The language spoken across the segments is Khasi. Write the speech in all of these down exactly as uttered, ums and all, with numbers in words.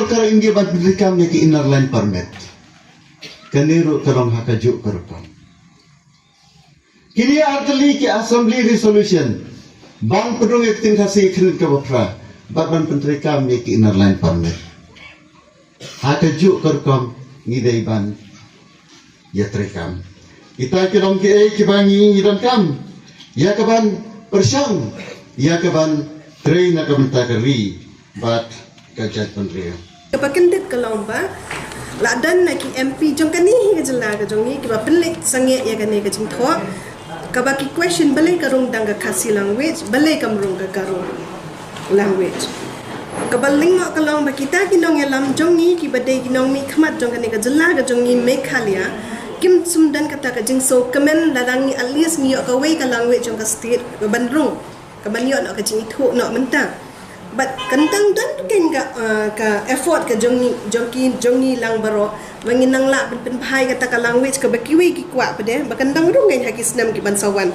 Ka India ban pyntreikam ïa ki Inner Line Permit. Kane ruh ka long ha kajuh ka rukom. Kine artylli ki Assembly Resolution ban pynrung ïa ka ktien Khasi ha ka khyrnit kaba phra bad ban pyntreikam ïa ki Inner Line Permit. Ha kajuh ka rukom ngi dei ban ïatreikam. Kita ki long kiei kiba ngi donkam ïa kaban pyrshang, ïa kaban trei na ka bynta ka ri bad ka jaitbynriew. Kaba kyndit ka long ba la don na ki M P jong kane hi ka jylla ka jong ngi kiba pynleit sangeh ïa kane ka jingthoh, kaba ki question balei ka rung dang ka Khasi language, balei kam rung ka Garo language. Kaba lyngngoh ka long ba kita ki nongïalam jong ngi kiba dei ki nongmihkhmat jong kane ka jylla ka jong ngi Meghalaya kim sngewdon kata ka jingsngewkmen lada ngi at least ngi ïoh kawei ka language jong ka state kaban rung, kaban ïoh noh ka jingithuh noh mynta. Bad kan dang don kein ka, uh, ka effort ka jong ngi, jong ki, jong ngi lang baroh ba ngin nang lah pyn, pynbha ïa kata ka language kaba kiwei ki kwah pat de, ba kan dang rung kein ha ki snem kiban sa wan.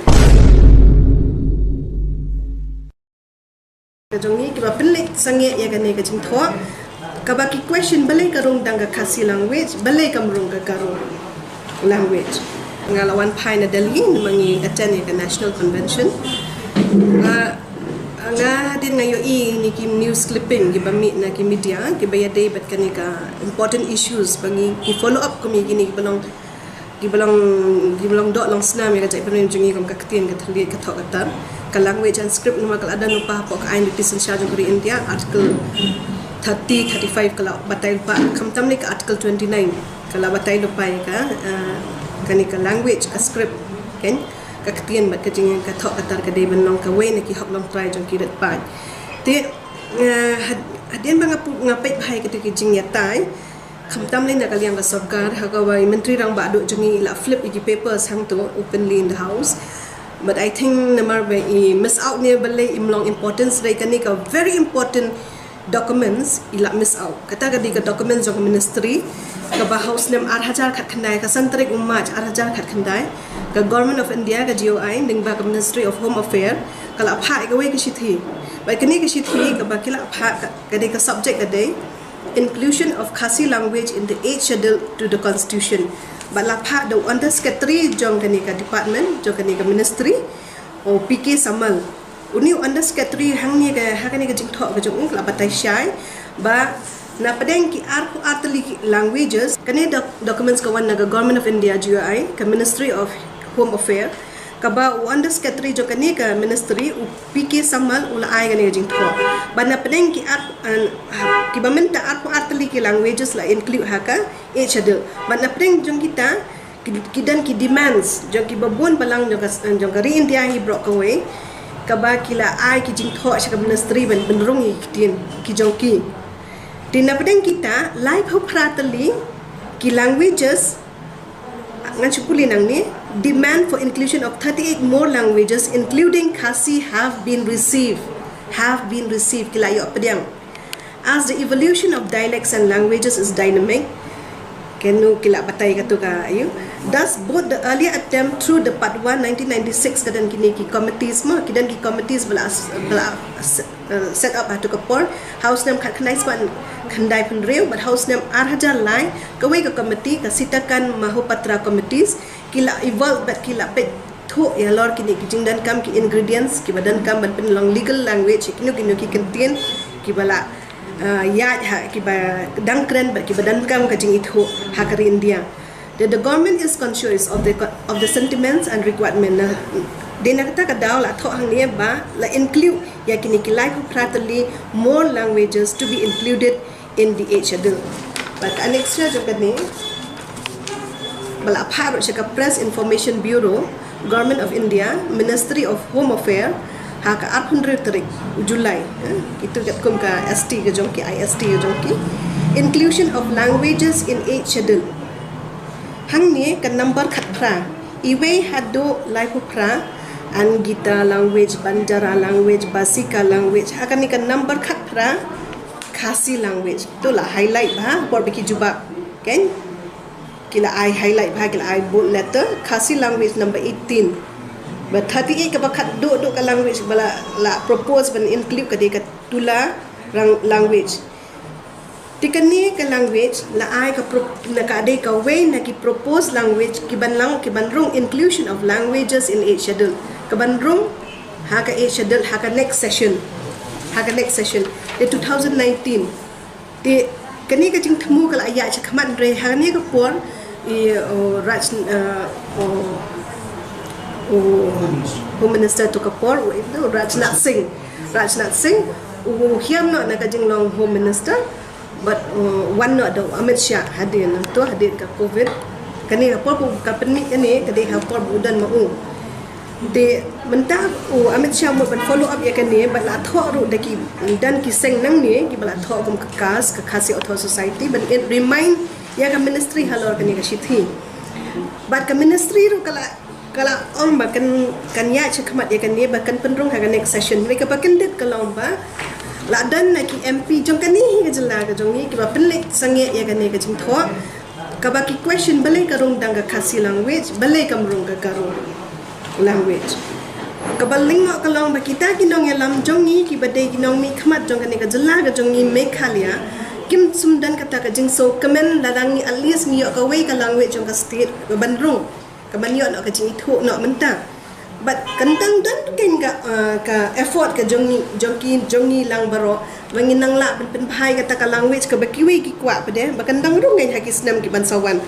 Ka jong ngi kiba pynleit sangeh ïa kane ka jingthoh, kaba ki question balei ka rung dang ka Khasi language, balei kam rung ka Garo language. Nga la wan phai na Delhi namar ngi attend ïa ka National Convention. Nga, nga hadien nga ïohi ïa kine ki news clipping kiba mih na ki media kiba ïadei bad kane ka important issues ba ngi ki follow up kum ïa kine kiba long kiba long, kiba long doh long snam ïa ka jaitbynriew jong ngi kum ka ktien, ka thylliej, ka thoh ka tar. Ka language and script namar ka la don lypa hapoh ka aiñ lynti synshar jong ka ri India, Article thirty, thirty-five ka la batai lypa, khamtam lei ka Article twenty-nine ka la batai lypa ïa ka, eh, kane ka language, ka script, kan, ka ktien bad ka jing, ka thoh ka tar ka dei ban long kawei na ki hok longtrai jong ki rit paid. Te, eh, had-, hadien ba nga pu-, nga peit bha ïa kito ki jingïatai, khamtam lei na ka liang ka sorkar, ha kaba i Myntri Rangbah Duh jong ngi i la flip ïa ki papers hangto openly in the house. But I think namar ba i miss out ne balei, im long importance, dei kane ka very important documents i la miss out. Kata ka dei ka documents jong ka ministry kaba ha u snem ar hajar khatkhyndai, ka san tarik u March ar hajar khatkhyndai, ka Government of India, ka G O I, lyngba ka Ministry of Home Affair, ka la phah ïa kawei ka shithi. Bad kane ka shithi kaba ki la phah ka, ka dei ka subject ka dei Inclusion of Khasi language in the Eighth Schedule to the Constitution. Bad la phah da u Under Secretary jong kane ka department, jong kane ka ministry, u P K Samal. Une u Under Secretary hangne ka, ha kane ka jingthoh ka jong u ka la batai shai ba na pdeng ki arphew ar tylli ki languages, kane doc-, documents ka wan na ka Government of India, G O I, ka Ministry of Home Affair, kaba u Under Secretary jong kane ka ministry, u P K Samal, u la ai kane ka jingthoh ba na pdeng ki ar, an, ha, kiba mynta arphew ar tylli ki languages la include ha ka Eighth Schedule. Bad na pdeng jong kita ki, ki don ki demands jong kiba bun balang jong ka, jong ka ri India hi baroh kawei, kaba ki la ai ki jingthoh sha ka ministry ban pynrung ïa ki ktien ki jong ki. Te na pdeng kita laiphew phra tylli ki languages, ngan shu pule nangne, demand for inclusion of thirty-eight more languages including Khasi have been received, have been received, ki la ïoh pdiang. As the evolution of dialects and languages is dynamic, kano ki la batai kato ka, ayu, thus both the earlier attempt through the Part one nineteen ninety-six, ka don kine ki committees ma, ki don ki committees ba la, ba la, uh, set up ha kato ka por, ha u snem khatkhyndai spah khyndai phew hynriew, bad ha u snem ar hajar lai, kawei ka committee, ka Sitakan Mohapatra committees, ki la evolve bad ki la peit thuh ïalor kine ki jingdonkam, ki ingredients kiba donkam ban pynlong legal language ïa kino kino ki kyntien kiba la, ah, ïaid ha, kiba dang kren bad kiba donkam ka jingithuh ha ka ri India. The, the government is conscious of the co-, of the sentiments and requirement. Na, dei na kata ka daw la thoh hangne ba la include ïa kine ki laiphew phra tylli more languages to be included in the Eighth Schedule. Bad ka annexure jong kane ba la phah ruh sha ka Press Information Bureau, Government of India, Ministry of Home Affairs, ha ka arphew hynriew tarik u July, eh, kito katkum ka S T ka jong ki, I S T ka jong ki. Inclusion of languages in Eighth Schedule. Hangne ka number khatphra, iwei haduh laiphew phra, Angita language, Banjara language, Basika language, ha kane ka number khatphra, Khasi language. To la highlight bha por ba ki jubab, kan? Ki la ai highlight bha, ki la ai bold letter, Khasi language number eighteen. Ba thirty-eight kaba khatduh duh ka language ba la, la propose ban include ka dei ka Tula lang-, language. Te kane ka language la ai ka pro-, na ka dei kawei na ki proposed language ki ban lang, ki ban rung inclusion of languages in eighth schedule. Ka ban rung ha ka eighth schedule, ha ka next session. Ha ka next session. Te two thousand nineteen. Te kane ka jingthmu ka la ïaid shakhmat, hynrei ha kane ka por i, uh, Raj, uh, uh, uh, Home Minister to ka por, u, u Rajnath Singh. Rajnath Singh u hiar noh na ka jinglong Home Minister. Bad, uh, wan noh da u Amit Shah hadien, to hadien ka covid. Kane ha por ba ka pynmih kane ka dei ha por ba u don ma u. Te mynta u Amit Shah mut ban follow up ïa kane, bad la thoh ruh da ki, don ki seng nangne kiba la thoh kum ka KAS, ka Khasi Authors' Society, ban remind ïa ka ministry halor kane ka shithi. Bad ka ministry ruh ka la, ka la ong ba kan, kan ïaid shakhmat ïa kane, ba kan pynrung ha ka next session. Hynrei kaba kyndit ka long ba la don na ki MP jong kane hi ka jylla ka jong ngi kiba pynleit sangeh ïa kane ka jingthoh, kaba ki question balei ka rung tang ka Khasi language, balei kam rung ka Garo language. Kaba lyngkot ka long ba kita ki nongïalam jong ngi kiba dei ki nongmihkhmat jong kane ka jylla ka jong ngi Meghalaya, kim sngewdon kata ka jingsngewkmen lada ngi at least ngi ïoh kawei ka language jong ka state kaban rung, kaban ïoh noh ka jingithuh noh mynta. Bad kan dang don kein ka, uh, ka effort ka jong ngi, jong ki, jong ngi lang baroh ba ngin nang lah ban pynbha ïa kata ka language kaba kiwei ki kwah pat de, ba kan dang rung kein ha ki snem kiban sa wan.